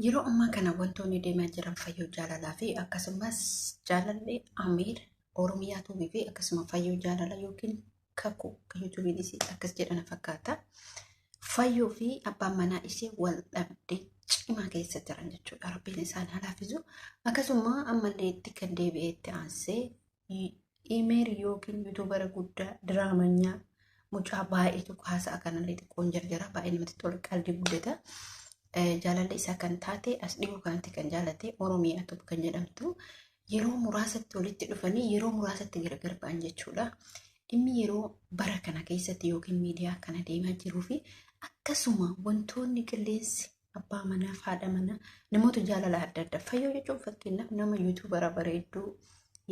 Yeroo ammaa kana wantoonni deemaa jiran Fayyoo Jaalalaa fi akkasumas Jaalallee Amiir Oromiyaa Tuubii fi akkasuma Fayyoo Jaalala yookiin Kakuu kan yuutuubiin isii akkas jedhana fakkaata. Fayyoo fi abbaan manaa ishee wal dhabdee cimaa keessa jiran jechuudha. Rabbiin isaan haa laaffisu. Akkasuma ammallee itti kan deebi'ee itti aansee imeer yookiin yuutuubara guddaa diraamanyaa mucaa baay'ee tokko haasa'a kanallee xiqqoon jarjara baay'ee namatti tola qalbii guddata. Jaalalli isaa kan taate as dhiyoo kanatti kan jaalate Oromiyaa Tube kan jedhamtu yeroo muraasatti walitti dhufanii yeroo muraasatti gargar ba'an jechuudha. Dhimmi yeroo bara kana keessatti yookiin miidiyaa kana deemaa jiruu fi akkasuma wantoonni qilleensi abbaa manaaf haadha manaa namoota jaalala adda addaa fayyoo jechuun fakkeenyaaf nama yuutuubara bareedduu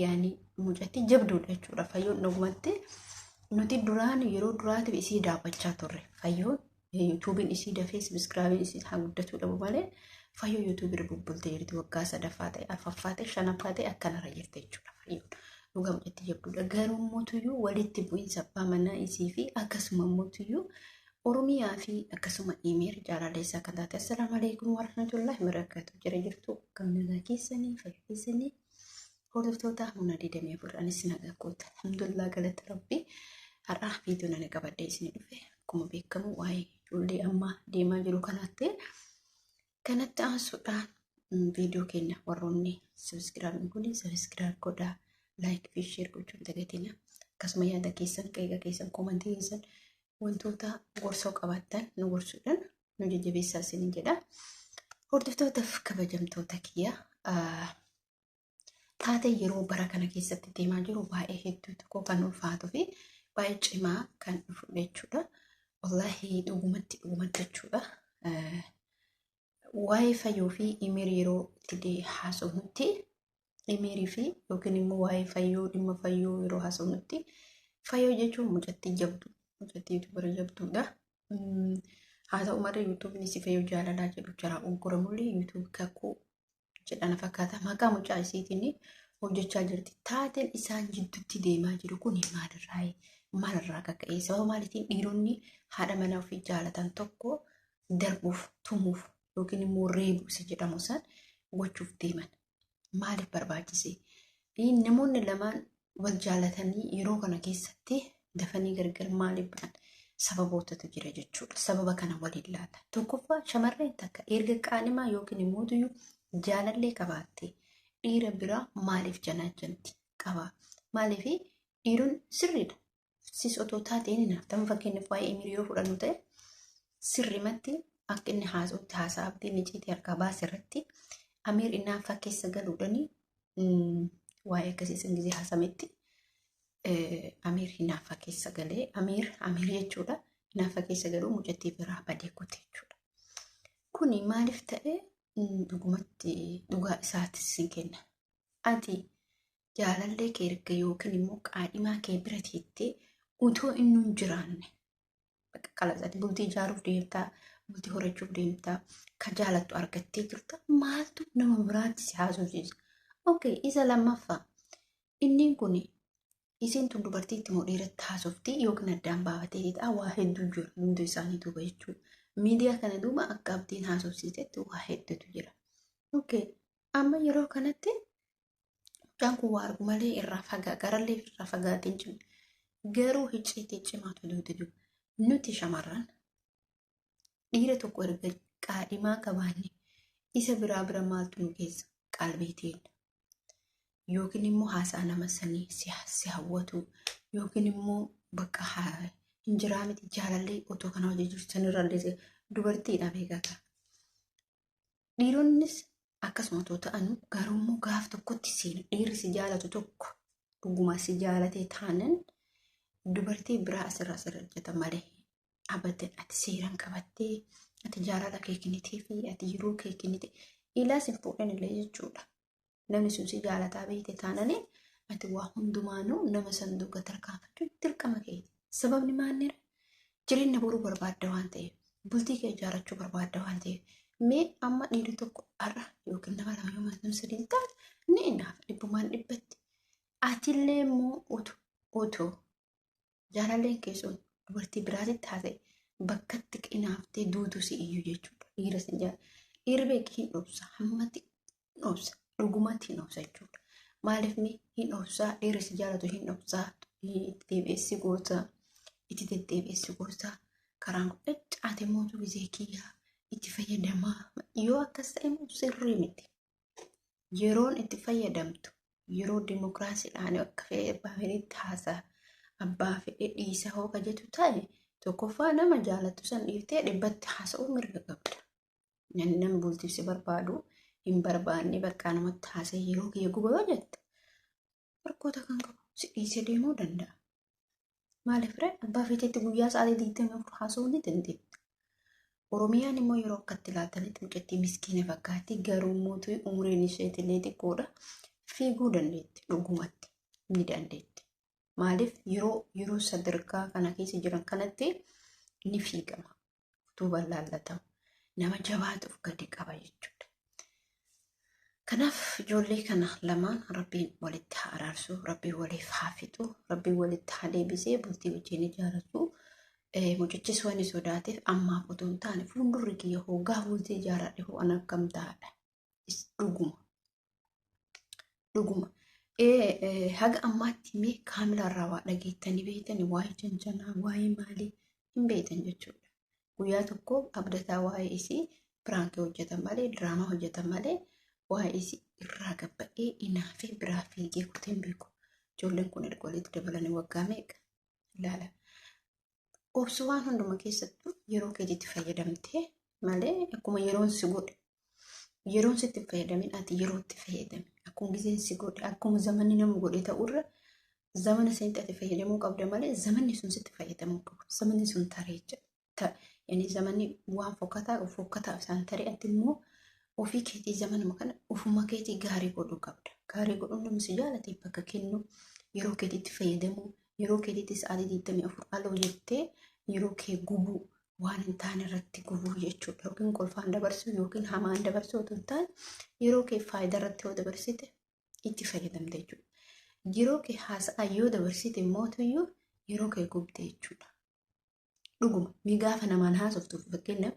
yaani mucattii jabduudha jechuudha. Fayyoon dhugumatti nuti duraan yeroo duraatiif isii daawwachaa turre fayyoon yuutuubiin isii dafee sabiskiraabiin isii haa guddatuu dhabu malee fayyoo yuutuubii bubbultee jirti waggaa sadaffaa ta'e arfaffaa ta'e shanaffaa ta'e akkanarra jirti jechuudha fayyoon. Dhugaa mucattii jabduudha. Garuu mootuyyuu walitti bu'iinsa abbaa manaa isii fi akkasuma mootuyyuu Oromiyaa fi akkasuma Imeer jaalaleessaa kan taate. Assalaamu alaikum warahmatullahi wabarakatuh. Jira jirtu akkam nagaa keessanii fayyaa keessanii hordoftoota humna 24 anis nagaa koota. Alhamdulillah galata rabbi. Har'a viidiyoo nana qabadhee isin dhufe akkuma beekamu waa'ee ijoollee ammaa deemaa jiru kanaatti kanatti aansuudhaan viidiyoo keenya warroonni sabiskiraabiin kun sabiskiraab godhaa laayik fi sheer gochuun dagatina. Akkasuma yaada keessan qeeqa keessan koomantii keessan wantoota gorsoo qabaattan nu gorsuudhaan nu jajjabeessaa isiniin jedha. Hordoftootaaf kabajamtoota kiyya taatee yeroo bara kana keessatti deemaa jiru baay'ee hedduu tokko kan ulfaatuu fi baay'ee cimaa kan dhufu jechuudha. Wallaahi dhugumatti dhugumatti jechuudha. Waa'ee fayyoo fi imeer yeroo itti haasofnutti imeerii fi yookiin immoo waa'ee fayyoo dhimma fayyoo yeroo haasofnutti fayyoo jechuun mucattii jabduu mucattii yuutuubara jabduudha. Haa ta'u malee yuutuubni si fayyoo jaalalaa jedhu jara ugguramullee yuutuub kakuu jedhana fakkaata. Maqaa mucaa isiitiin hojjechaa jirti. Taateen isaan jidduutti deemaa jiru kun maalirraa maalirraa akka ka'e sababa maaliitiin dhiironni haadha manaa ofii jaalatan tokko darbuuf tumuuf yookiin immoo reebuu isa jedhamu san gochuuf deeman maaliif barbaachise? Namoonni lamaan wal jaalatanii yeroo kana keessatti dafanii gargar maaliif ba'an? Sababootatu jira jechuudha. Sababa kana waliin laata. Tokkoffaa shamarreen takka erga qaanimaa yookiin immoo jaalallee qabaatte dhiira biraa maaliif janaajjanti qaba? Maaliif dhiironni sirriidha. Sis otoo taatee ni naaf. Fakkeenyaaf waa'ee Emiir yoo fudhannu ta'e sirrimatti akka inni haasa'utti haasaa abdii inni ciitee harkaa baase irratti Amiir inaaffaa keessa galuudhaan waa'ee akkasii san gisee haasametti Amiir hinaaffaa keessa galee Amiir Amiir jechuudha hinaaffaa keessa galuu mucattii biraa badee kute jechuudha. Kuni maaliif ta'e dhugumatti dhugaa isaatis sin kenna. Ati jaalallee kee erga yookiin immoo qaadhimaa kee bira teettee utoo inni hin jiraanne bakka qalasati bultii ijaaruuf deemtaa bultii horachuuf deemtaa kan jaalattu argattee jirta maaltu nama biraatti si haasofsiisa. Okay, isa lammaffaa inni kun isiin tun dubartiitti moo dhiiratti haasofti yookiin addaan baafatee ta'a waa hedduu jira hundi isaanii duuba jechuudha. Miidiyaa kana duuba akka abdiin haasofsiisetti waa hedduutu jira. Okay, amma yeroo kanatti mucaan kun waa argu malee irraa fagaa garallee irraa fagaatee hin jiru. Garuu hicciitii cimaatu duuta jiru. Nuti shamarran dhiira tokko erga qaadhimaa qabaanne isa biraa bira maaltu nu geessa qalbii teenya. Yookiin immoo haasaa nama sanii si hawwatu yookiin immoo bakka hin jiraa miti jaalallee otoo kana hojii jirtu sanirrallee dubartiidha beekaa. Dhiironnis akkasuma otoo ta'anu garuu immoo gaaf tokkotti seenu dhiirri si jaalatu tokko dhuguma si jaalatee taanan dubartii biraa asirraa asirra hojjeta malee abadan ati seeraan qabattee ati jaalala kee kennitee fi ati yeroo kee kennite ilaas hin fuudhan illee jechuudha. Namni sun si jaalataa beekte taananii ati waa hundumaanuu nama san duuka tarkaanfachuun dirqama keeti. Sababni maannira jireenya boruu barbaadda waan ta'eef bultii kee ijaarrachuu barbaadda waan ta'eef mee amma dhiirri tokko har'a yookiin nama lama yoo nama sadii taate ni inaafa dhibbumaan dhibbatti. Atillee immoo utuu utuu jaalalleen kee sun dubartii biraatitti haa ta'e bakkatti inaaftee duutu si iyyuu jechuudha. Dhiira sin jaala. Dhiirri beeki hin dhoobsa. Hammatti hin dhoobsa. Dhugumatti hin dhoobsa jechuudha. Maaliif hin dhoobsa? Dhiirri si jaalatu hin dhoobsa. Itti deebi'ee si goota. Itti deddeebi'ee si goota. Karaan kun caate mootu gizee kiyyaa itti fayyadamaa. Yoo akkas ta'e immoo sirrii miti. Yeroon itti fayyadamtu yeroo dimokiraasiidhaan akka fedhe abbaa fedhetti haasa'a. Abbaa fedhe dhiisa hoo ka jettu ta'e, tokkoffaa nama jaalattu san dhiiftee dhibbatti haasa'uu mirga qabda. Namni nama bultiif si barbaadu hin barbaanne bakka namatti haasa'e yeroo kiyya guba yoo jette, rakkoota kan qabu si dhiisee deemuu danda'a. Maaliif ree, abbaa feeteetti guyyaa sa'aatii 24 haasa'uu ni dandeetta. Oromiyaan immoo yeroo akkatti ilaaltanitti mucattii miskiina fakkaatti, garuu mootuu umriin isheetillee xiqqoodha. Fiiguu dandeetti, dhugumatti ni dandeetti. Maaliif, yeroo sadarkaa kana keessa jiran kanatti ni fiigama. Utuu laallatamu nama jabaatu of gadi qaba jechuudha. Kanaaf ijoollee kana lamaan Rabbiin walitti haa araarsu, Rabbiin waliif haa fixu, Rabbiin walitti haa deebisee bultii wajjin ijaarratu. Mucichis waan sodaateef ammaaf otoo hin taane fuuldurri kiyya hoo gaafa bultii ijaarradhe hoo an akkam ta'adha. Dhuguma. Dhuguma. Haga ammaatti mee kaamilaarraa waa dhageettanii beektanii? Waa'ee janjanaa, waa'ee maalii hin beektan jechuudha. Guyyaa tokko abdataa waa'ee isii prank hojjetan malee, diraamaa hojjetan malee, waa'ee isii irraa gabba'ee inaafee biraa fiigee kutee hin beeku. Ijoolleen kun erga walitti dabalanii waggaa meeqa? Ilaala. Obsi waan hunduma keessattuu yeroo keetiitti fayyadamtee malee, akkuma yeroon si godhe, yeroon sitti hin fayyadamin, ati yeroo itti fayyadami. Akkuma gizeen si godhe, akkuma zamanni nama godhe ta'urra, zamana sanitti ati fayyadamuu qabda malee zamanni sun sitti fayyadamuu qabu. Zamanni sun taree jira. Yani zamanni waan fokkataa fokkataa isaan taree, ati immoo ofii keetii zamanuma kana ofuma keetii gaarii godhuu qabda. Gaarii godhuun namni si jaalate bakka kennu, yeroo keetiitti fayyadamuu, yeroo keetiitti sa'aatii 24 aloo jettee yeroo kee gubuu, waan hin taane irratti gubuu jechuudha. Yookiin kolfaan dabarsuu yookiin hamaan dabarsuu otoo hin taane, yeroo kee faayidaa irratti yoo dabarsite itti fayyadamte jechuudha. Yeroo kee haasa'aa yoo dabarsite mootuyyuu yeroo kee gubde jechuudha. Dhuguma mi gaafa namaan haasoftuuf, fakkeenyaaf,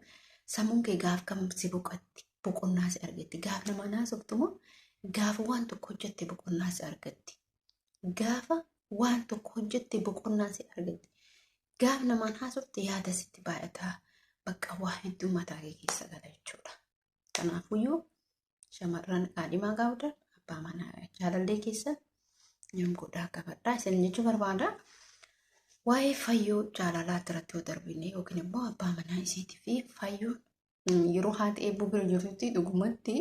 sammuun kee gaaf kam si boqotti, boqonnaa si argatti? Gaaf namaan haasoftu moo gaafa waan tokko hojjette boqonnaa si argatti? Gaafa waan tokko hojjette boqonnaa si argatti. Gaaf namaan haasofte yaada sitti baay'ataa, bakka waa hedduu mataa kee keessa gala jechuudha. Kanaafuyyuu shamarran qaadhimaa qabdan, abbaa manaa jaalallee keessa nam godhaa qabadhaa isin jechuu barbaada. Waa'ee fayyoo jaalalaa irratti yoo darbine, yookiin immoo abbaa manaa isiitii fi fayyoon yeroo haati eebbuu bira jirtutti dhugumatti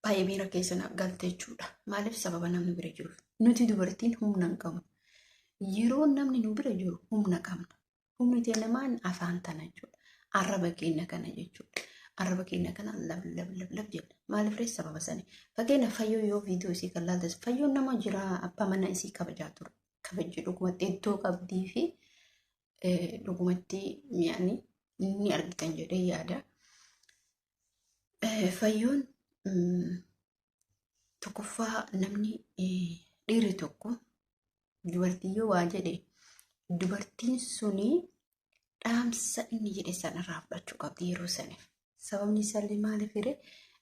baay'ee miira keessa galte jechuudha. Maaliif? Sababa namni bira jiruuf. Nuti dubartiin humna hin qabnu. Yeroo namni nu bira jiru humna qabna. Humni teenya maan afaan tana jechuudha. Arraba keenya kana jechuudha. Arraba keenya kana lab lab lab lab jenna. Maaliif ree? Sababa sani. Fakkeenya fayyoo yoo viidiyoo isii kan laaltas, fayyoon nama jira abbaa manaa isii kabajaa ture. Kabajji dhugumatti iddoo qabdii fi dhugumatti mi'aani ni argitan jedhee yaada. Fayyoon tokkoffaa namni dhiirri tokko dubartii yoo waa jedhe, dubartiin suni dhaamsa inni jedhe sanarraa fudhachuu qabdi yeroo saniif. Sababni isaallee maaliif hiree,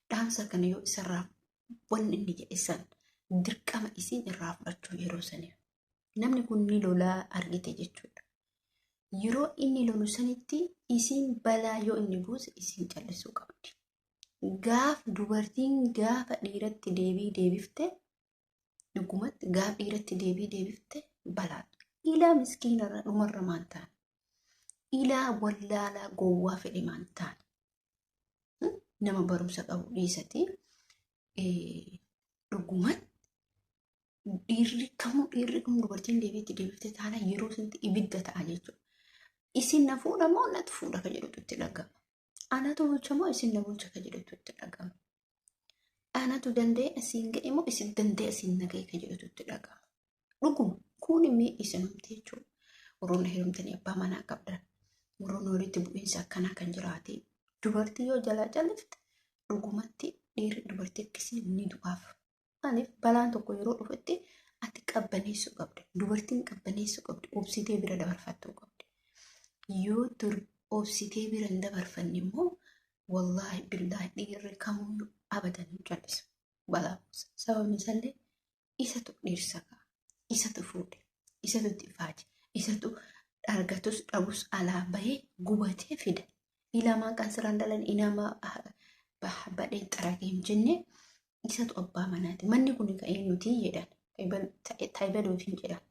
dhaamsa kana yoo isarraa wanni inni jedhe san dirqama isiin irraa fudhachuu yeroo saniif. Namni kun ni lolaa argite jechuudha. Yeroo inni lolu sanitti isiin balaa yoo inni buuse isiin callisuu qabdi. Gaaf dubartiin gaafa dhiiratti deebii deebifte, dhugumatti gaaf dhiiratti deebii deebifte balaatu. Ilaa miskiinarra dhumarra maan taane? Ilaa wallaalaa gowwaa fedhe maan taane? Nama barumsa qabu dhiisati, dhugumatti dhiirri kamuu dubartiin deebiitti deebifte taana yeroo isintti ibidda ta'a jechuudha. Isin na fuudha moo natu fuudha ka jedhutu itti dhagama. Anatu bulcha moo isin na bulcha ka jedhutu itti dhagama. Anatu danda'e asiin ga'e moo isin danda'e asiin na ga'e ka jedhutu itti dhagama. Dhuguma kun immoo isinumti jechuudha. Warroonni heerumtanii abbaa manaa qabdan, warroonni walitti bu'iinsa akkanaa kan jiraate, dubartii yoo jalaa callifte dhugumatti dhiirri dubartii akkasii ni du'aaf. Maaliif, balaan tokko yeroo dhufetti ati qabbaneessuu qabda. Dubartiin qabbaneessuu qabdi. Obsitee bira dabarfachuu qabdi. Yoo obsitee bira hin dabarfanne immoo Wallaahi billaahi dhiirri kamuyyuu abadan hin callisu. Balaa buusa. Sababni isaallee isatu dhiirsa ka'a. Isatu fuudhe. Isatu itti ifaaje. Isatu argatus dhabus alaa bahee gubatee fida. Ilamaa qansiraan dhalan inamaa badheen xaragee hin jenne isatu abbaa manaati. Manni kun ka eenyuti jedhan. Taayibaluutiin jedhan.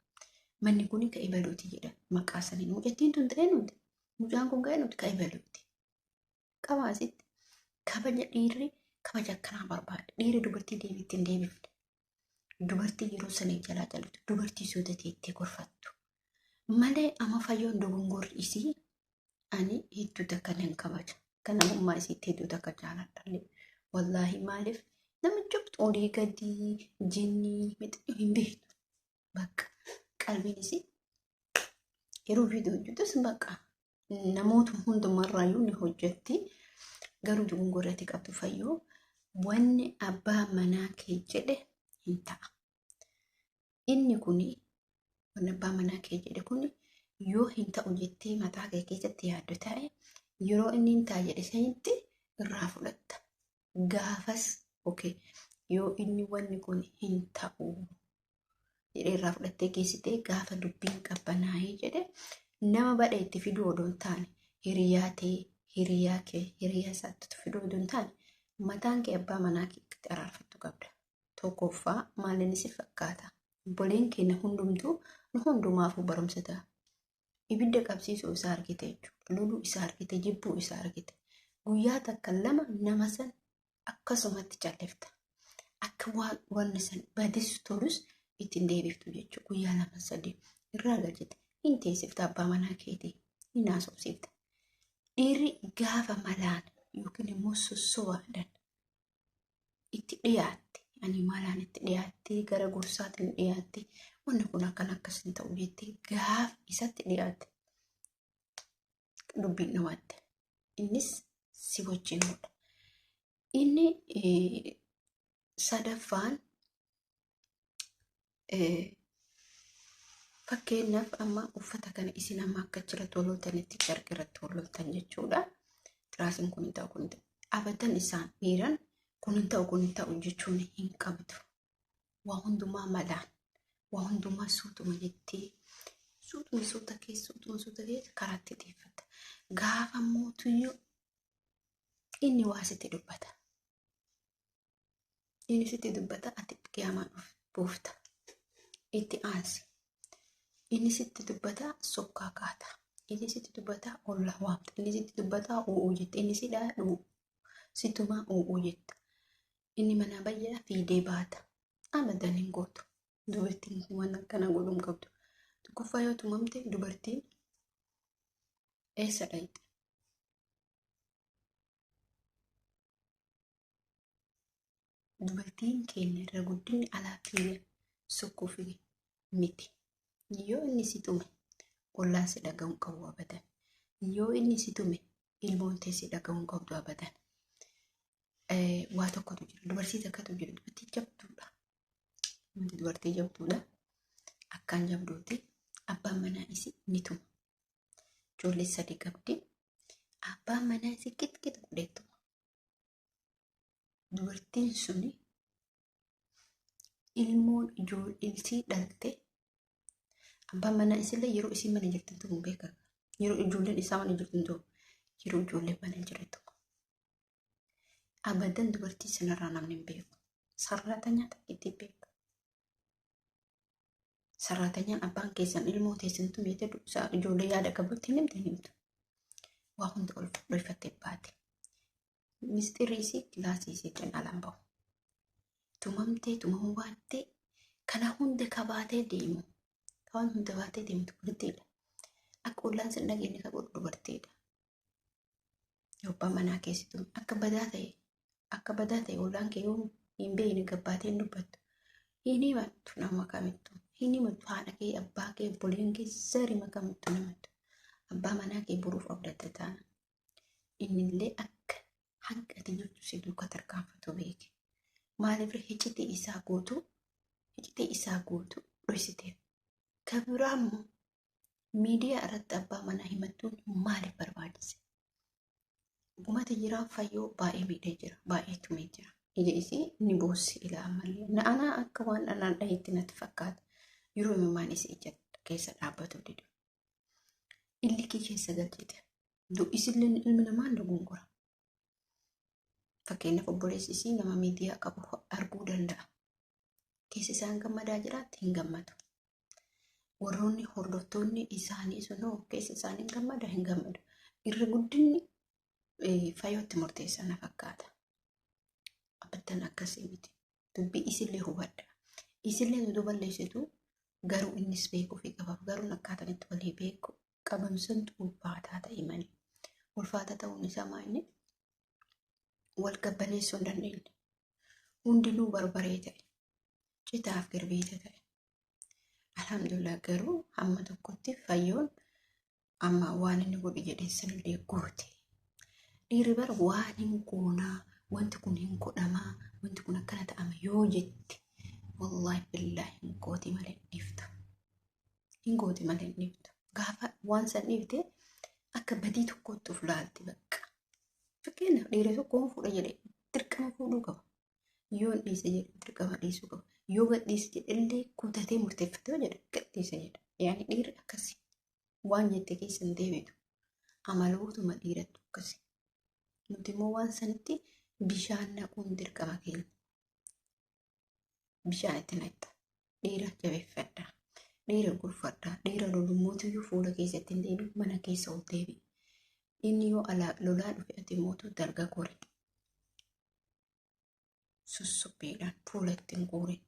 Manni kun ka ibaluuti jedhan. Maqaa saniin mucattiin tun ta'ee nuti. Mucaan kun ka eenyuti ka ibaluuti. Qaba asitti. Kabaja dhiirri kabaja akkanaa barbaada. Dhiirri dubartii deebiitti hin deebifne. Dubartii yeroo sanii jalaa jalatu. Dubartii suuta teettee gorfattu. Malee ama fayyoon dogongorri isii ani hedduu takka nan kabaja. Kan namummaa isiitti hedduu takka jaaladhallee. Wallaahi maaliif nama jabtu olii gadii jinnii mixii hin beektu. Bakka qalbiin isii yeroo viidiyoo hojjetus bakka namoota hundumarraayyuu ni hojjetti. Garuu dogongorri ati qabdu fayyoo wanni abbaa manaa kee jedhe hin ta'a. Inni kuni wanni abbaa manaa kee jedhe kuni yoo hin ta'u jettee mataa kee keessatti yaaddu ta'e yeroo inni hin ta'a jedhe sanitti irraa fudhatta. Gaafas okay yoo inni wanni kun hin ta'u jedhee irraa fudhattee geessitee gaafa dubbiin qabbanaa'ee jedhe nama badha itti fiduu odoo hin taane hiriyaa tee hiriyaa kee hiriyaa isaatti fiduu odoo hin taane mataan kee abbaa manaa kee itti araarfattu qabda. Tokkoffaa maaliin si fakkaata? Obboleen keenya hundumtuu nu hundumaafuu barumsa ta'a. Ibidda qabsiisuu isaa argite jechuudha. Loluu isaa argite, jibbuu isaa argite. Guyyaa takka lama nama san akkasumatti callifta. Akka waan wanni san badis tolus ittiin deebiftu jechuudha. Guyyaa lama sadii irraa galchite. Hin teessifta abbaa manaa keetii. Hin haasofsiifta. Dhiirri gaafa malaan yookiin immoo sossobaadhaan itti dhiyaatte ani malaan itti dhiyaatte gara gorsaatiin dhiyaatte wanni kun akkan akkas hin ta'u jettee gaafa isatti dhiyaatte dubbiin dhumaatte innis si wajjin godha. Inni sadaffaan fakkeenyaaf amma uffata kana isin amma akka achirratti wal loltanitti carqii irratti wal loltan jechuudha. Xiraasiin kun hin ta'u kun hin ta'u. Abadan isaan dhiiran kun hin ta'u kun hin ta'u jechuun hin qabdu. Waa hundumaa malaan waa hundumaa suutuma jettee suutuma suuta keessa suutuma suuta keessa karaatti deeffatta. Gaafa mootuyyuu inni waa sitti dubbata. Inni sitti dubbata ati qiyaamaa buufta. Itti aansi. Inni sitti dubbata sokkaa kaata. Inni sitti dubbata ollaa waamta. Inni sitti dubbata u'uu jetta. Inni si dhaadhu situmaa u'uu jetta. Inni manaa bayyaa fiidee baata. Abadan hin gootu. Dubartiin waan akkana godhuu hin qabdu. Tokkoffaa yoo tumamte dubartiin eessa dhayxe? Dubartiin keenya irra guddinni alaa fiiga sokkuu fiige miti. Yoo inni si tume ollaan si dhaga'uu hin qabu abadan. Yoo inni si tume ilmoon tee si dhaga'uu hin qabdu abadan. Waa tokkotu jira. Dubartii takkatu jira. Dubartii jabduudha. Dubartii jabduudha. Akkaan jabduuti. Abbaan manaa isii ni tuma. Ijoollee sadii qabdi. Abbaan manaa isii qixqix godhee tuma. Dubartiin suni ilmoon ijoollee dhalte abbaan manaa isillee yeroo isiin mana jirtu tumu beeka. Yeroo ijoolleen isaa mana jirtu tumu. Yeroo ijoolleen mana hin jirre tumu. Abadan dubartii sanarraa namni hin beeku. Sarraatanyaa takkitti beeka. Sarraatanyaan abbaan keessan ilmoo teessan tumeete ijoollee yaada qabutti hin himte hin himtu. Waa hunda ol dhoyfattee baate. Misxirri isii kilaasii isii cinaalaan bahu. Tumamtee tumamuu baattee kana hunda kabaatee deemu. Waan hunda baatee deemu dubartiidha. Akka ollaan sin dhageenye ka godhu dubartiidha. Abbaa manaa keessi tume akka badaa ta'e akka badaa ta'e ollaan kee yoo hin beekne gabbaatee hin dubbattu. Hin himattu nama kamittu. Hin himattu haadha kee abbaa kee obboleen kee zarima kamittu hin himattu. Abbaa manaa kee boruuf abdatta taana. Innillee akka hanga ati jirtu si duuka tarkaanfatu beeke. Maaliif hicitii isaa guutuu hicitii isaa guutuu dhoysiteef. Ka biraa immoo miidiyaa irratti abbaa manaa himattuun maaliif barbaachise? Dhugumatti jira Fayyoo baay'ee miidhee jira. Baay'ee tumee jira. Ija isii ni boossi ilaa ammallee. Na'anaa akka waan dhanaan dhaheetti natti fakkaata. Yeroo imimmaan isii ija keessa dhaabbatu didu. Illikii keessa galchite. Isillee ilmi namaa dogongora. Fakkeenyaaf obboleessi isii nama miidiyaa qabu arguu danda'a. Keessa isaan gammadaa jiraatti hin gammadu. Warroonni hordoftoonni isaanii sunoo keessa isaanii gammada hin gammadu. Irra guddinni Fayyootti murteessa na fakkaata. Abbattan akkasii miti. Dubbii isillee hubadha. Isillee oduu balleessitu garuu innis beekuu fi qabaaf garuu akkaataan itti walii beeku qaban suntu ulfaataa ta'e malee. Ulfaataa ta'uun isaa maal wal qabbaneessuu hin dandeenye. Hundinuu barbaree ta'e. Citaaf girbiita ta'e. Alhamdulillah garuu hamma tokkotti Fayyoon amma waan inni godhi jedhee sanillee goote. Dhiirri bara waan hin goonaa, wanti kun hin godhamaa, wanti kun akkana ta'ama yoo jette wallaahi billaahi hin gooti malee hin dhiiftu. Hin gooti malee hin dhiiftu. Gaafa waan san dhiifte akka badii tokkootti of laalti bakka. Fakkeenyaaf dhiira tokko fuudha jedhee dirqama fuudhuu qaba. Yoo dhiise jedhe dirqama dhiisuu qaba. Yoo gadhiise jedhe illee kutatee murteeffatee jedhe gadhiise jedha. Yaani dhiirri akkasi. Waan jette keessa hin deebitu. Amalootuma dhiirattu akkasi. Nuti immoo waan sanitti bishaan naquun dirqama keenya. Bishaan itti naqxa. Dhiira jabeeffadha. Dhiira gorfadha. Dhiira lolummootuyyu fuula keessatti hin deebi'u mana keessa ol deebi'i. Inni yoo alaa lolaa dhufe ati mootu dalga gori. Sossobbeedhaan fuula itti hin guurin.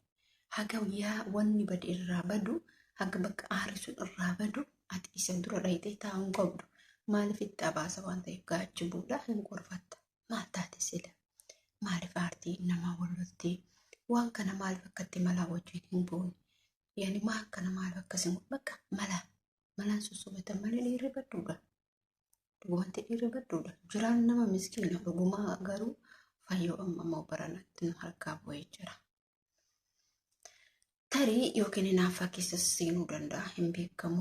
Haga yaa wanni bade irraa badu haga bakka aarri sun irraa badu ati isa dura dhayxee taa'uu hin qabdu. Maaliif itti abaasa waan ta'eef gaachi buudha hin gorfatta. Maal taate sila? Maaliif aartii namaa wal loltee? Waan kana maaliif akkatti malaa wajjin hin goone? Yani maal kana maaliif akkas hin goone? Bakka malaa malaan sossobatan malee dhiirri badduudha. Dhugumatti dhiirri badduudha. Jiraan nama miskiina dhugumaa garuu Fayyoo amma immoo baranatti nu harkaa bu'ee jira. Tarii yookiin hinaaffaa keessa seenuu danda'a hin beekamu.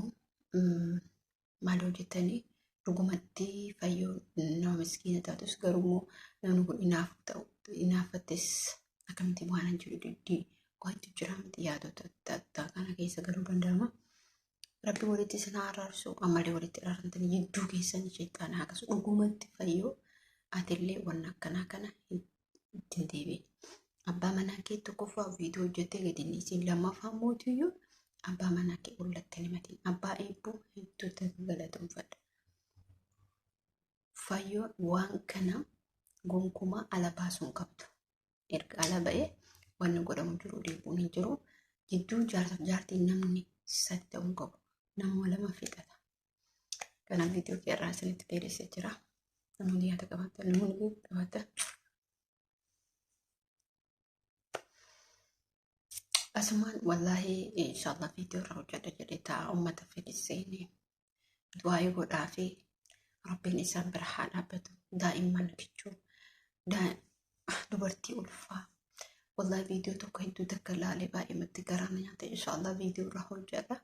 Maal hojjetanii dhugumatti Fayyoo nama miskiina taatus garuu immoo namni kun hinaafu ta'u hinaaffattes akkamitti waan hin jiru diddii waantu jira miti yaadota adda addaa kana keessa galuu danda'ama. Rabbi walitti isin haa araarsu ammallee walitti araaramtanii jidduu keessan sheexxaana haa kasu dhugumatti Fayyoo atillee wanna akkanaa kana ittiin deebiin. Abbaa manaa kee tokkoffaa viidiyoo hojjettee gadi hin dhiisin lammaffaa mootiyyuu abbaa manaa kee ollatti hin himatin abbaa eebboo hedduu takka galatoomfadha. Fayyoon waan kana gonkumaa ala baasuu hin qabdu. Erga ala ba'ee wanni godhamu jiru deebi'uun hin jiru. Jidduu jaarsaaf jaartiin namni sadi ta'uu hin qabu. Nama lama fixata. Kanaaf viidiyoo kee irraa isinitti dheeressee jira. Namoonni yaada qabaatan namoonni qabaatan. Asumaan wallaahi inshaallah viidiyoo irraa hojjedha jedhee ta'a uummata fedhi seenee du'aayii godhaa fi rabbiin isaan bira haa dhaabbatu daa'imman kichuu dubartii ulfaa wallaahi viidiyoo tokko hedduu takka laalee baay'ee matti garaa na nyaata inshaallah viidiyoo irraa hojjedha.